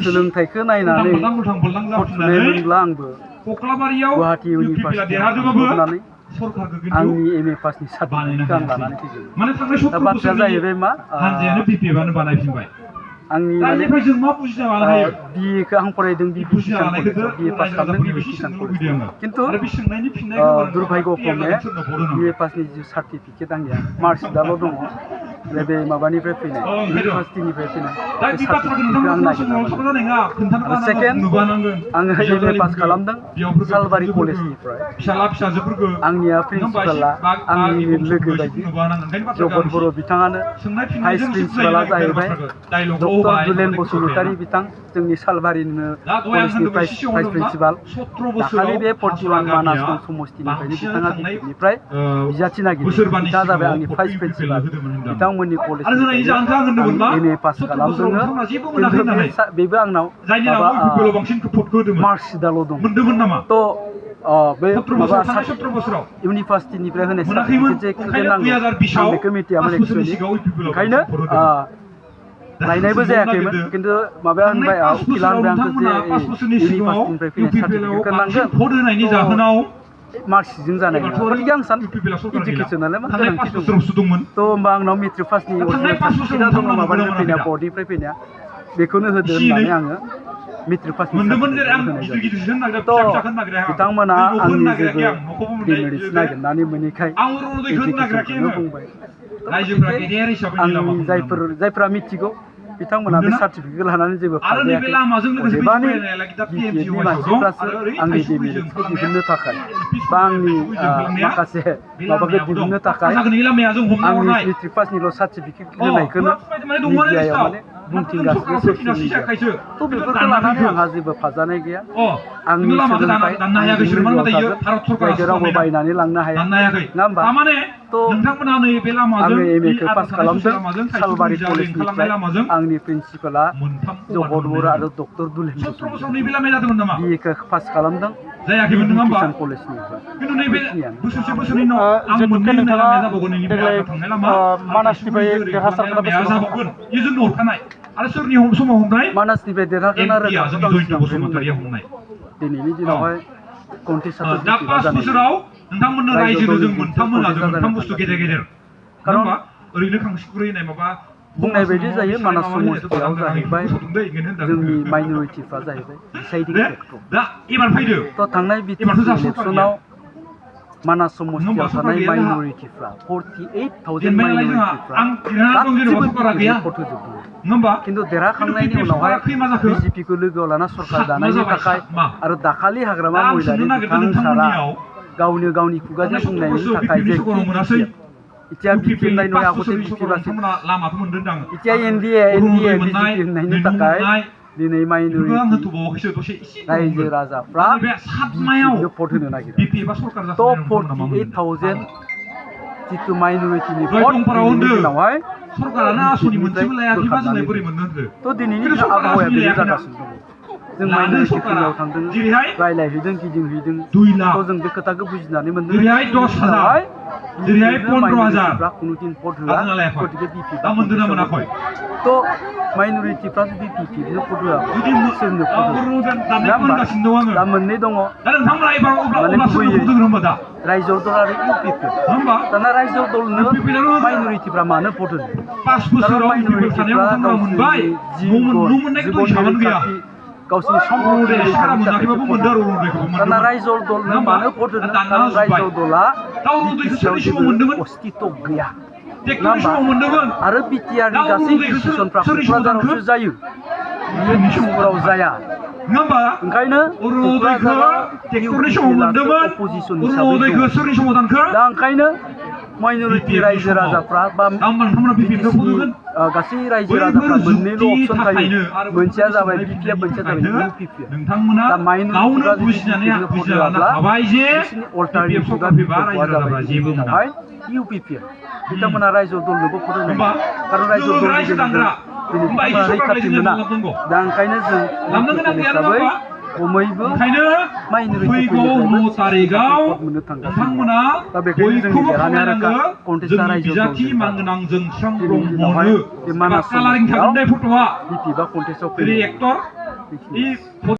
सोलोंथाइखौ नायनानै फथुनाय मोनब्ला आंबो गुवाहाटी इउनिभार्सिटियाव थांनानै आंनि एम ए पासनि सार्टिफिकेटखौ आं लानानै फैदों। दा बाथ्राया जाहैबाय मा आंनि बिएखौ आं फरायदों बिबि किसान कलेजाव बिए पास खालामदों बिबि किसान कलेजाव खिन्थु दुर्भाग्यक्रमे बिए पासनि जि सार्टिफिकेट आंनिया मार्कशिटआल' दङ बे माबानिफ्राय फैनाय इउनिभार्सिटिनिफ्राय फैनाय बे सार्टिफिकेटखौ आं नागिरना आरो सेकेन्ड आङो एम ए पास खालामदों सालबारि कलेजनिफ्राय आंनिया प्रिन्सिपाला आंनि लोगो बायदि जगत बर' बिथाङानो भाइस प्रिन्सिपाला जाहैबाय डक्टर दुलेन बसुमतारी बिथां जोंनि सालबारिनिनो कलेजनि भाइस प्रिन्सिपाल दाखालि बे 41 मानास समष्टिनिफ्रायनो बिथाङा बिनिफ्राय बिजाथि नागिरदों बिथाङा जाबाय आंनि भाइस प्रिन्सिपाल बिथांमोननि कलेजनिफ्राय एम ए पास खालामदोंनो खिन्थु बेबो आंनाव मार्कशिटआल' दं थ' बे माबा इउनिभार्सिटिनिफ्राय होनाय सार्टिफिकेट जे नांगौ आं बेखौ मिथियामोन एक्सुवेलि ओंखायनो लायनायबो जायाखैमोन खिन्थु माबाया होनबाय उकिला होनबाय आंखौ जे इउनिभार्सिटिनिफ्राय फैनाय सार्टिफिकेटखौ नांगोन मार्कशिटजों जानाय नङा गतिके आं सानो इडुकेसनालाय मा गोनांथि दं थ' होमबा आंनाव मेट्रिक पासनि सार्टिफिकेटआ दङ माबानिफ्राय फैनाया बर्डनिफ्राय फैनाया बेखौनो होदो होननानै आङो मेट्रिक पासनि बिथांमोना आंनि जेबो डिमेरिट्स नागिरनानै मोनैखाय इडुकेसनखौनो बुंबाय आंनि जायफोरा मिथिगौ बिथांमोना बे सार्टिफिकेट लानानै जेबो फारजायाखै बिपिएफनि मानसिफ्रासो आंनि डिमेरिट्सखौ दिहुननो थाखाय बा आंनि माखासे माबाखौ दिहुननो थाखाय आंनि मेट्रिक पासनिल' सार्टिफिकेट होनायखौनो मिडियायाव माने बुंथिंगासिनो ससियेल मिडिया थ' बेफोरखौ लानानै आंहा जेबो फाजानाय गैया आंनि सोलोंथाइ रावबो बायनानै लांनो हाया नङा होमबा थ' आङो एम एखौ पास खालामदों सालबारि कलेजनिफ्राय आंनि प्रिन्सिपाला जगत बर' आरो डक्टर दुलेन बसुमतारी बिएखौ पास खालामदों किसान कलेजनिफ्राय जिहेतुके नोंथाङा देग्लाय मानासनिफ्राय देरहासारना मानासनिफ्राय देरहागोन आरो दिनैनि दिनावहाय कन्टेस्टआथ' डिफिटआ जानाय बुंनाय बायदि जायो मानास समष्टियाव जाहैबाय जोंनि माइनरिटिफ्रा जाहैबाय डिसाइडिं फैक्टर थ' थांनाय बिटिसि इलेक्सनाव मानास समष्टियाव थानाय माइनरिटिफ्रा 48,000 माइनरिटिफ्रा गासिबो भट होजोबदों खिन्थु देरहाखांनायनि उनावहाय बिजेपिखौ लोगोआव लाना सरकार दानायनि थाखाय आरो दाखालि हाग्रामा महिलारि बिथां सारा गावनि खुगाजों बुंनायनि थाखाय जे इतिया बिपि होननाय नङा आगते बिपि बासो इतिया एनडिए बिजेपि होननायनि थाखाय दिनै माइनरिटि रायजो राजाफ्रा बिजेपिनो भट होनो नागिरो थ' 48,000 जितु माइनरिटिनि भट दिनैनि दिनावहाय थ' दिनैनि दिनाव आबहावाया बेनो जागासिनो दङ जों माइनरिटिफोरनाव थांदों रायलायहैदों गिदिंहैदों थ' जों बे खोथाखौ बुजिनानै मोनदों माइनरिटिफ्रा कुनुदिन भट होआ गतिके बिपि थ' माइनरिटिफ्रा जुदि बिपिनो भट होआबा सोरनो भट होआ दा मोननै दङ माने गुबैयै रायजो दल आरो इउपिपि दाना रायजो दलनो माइनरिटिफ्रा मानो भट होनो खारन माइनरिटिफ्रा गावसोरनि जिबननि गावसोरनि सम्पदनि रैखानि थाखाय दाना रायजो दलनो मानो भट होनो खारन रायजो दला बिटिसिआव जेबो अस्तित्व गैया आरो बिटिआरनि गासै डिसिसनफ्रा क'क्राझारावसो जायो बियो डिसपुराव जाया ओंखायनो अपोजिसन हिसाबै दा ओंखायनो माइनरिटि रायजो राजाफ्रा बा गासै रायजो राजाफ्रा मोननैल' अपसन थायो मोनसेया जाबाय बिपिएफ मोनसेया जाबाय इउपिपि दा माइनरिटिफ्रा जुदि भट होआब्ला बिसोरनि अल्टारनेटिभआ बिकल्पआ जाबाय दिनैहाय इउपिपि बिथांमोना रायजो दलनोबो भट होनाय खारन रायजो दलनि गेजेरजों दिनै बिथांमोना रैखाथि मोना दा ओंखायनो जों हिसाबै खमैबो माइनरिटिफोरनिफ्रायबो भट मोननो थांगासिनो दा बेखायनो जोंनि देरहानाया रोखा कन्टेस्टआ रायजो दलजों दिनैनि दिनावहाय बे मानास समष्टियाव बिपि बा कन्टेस्टआव फैयो बेखिनि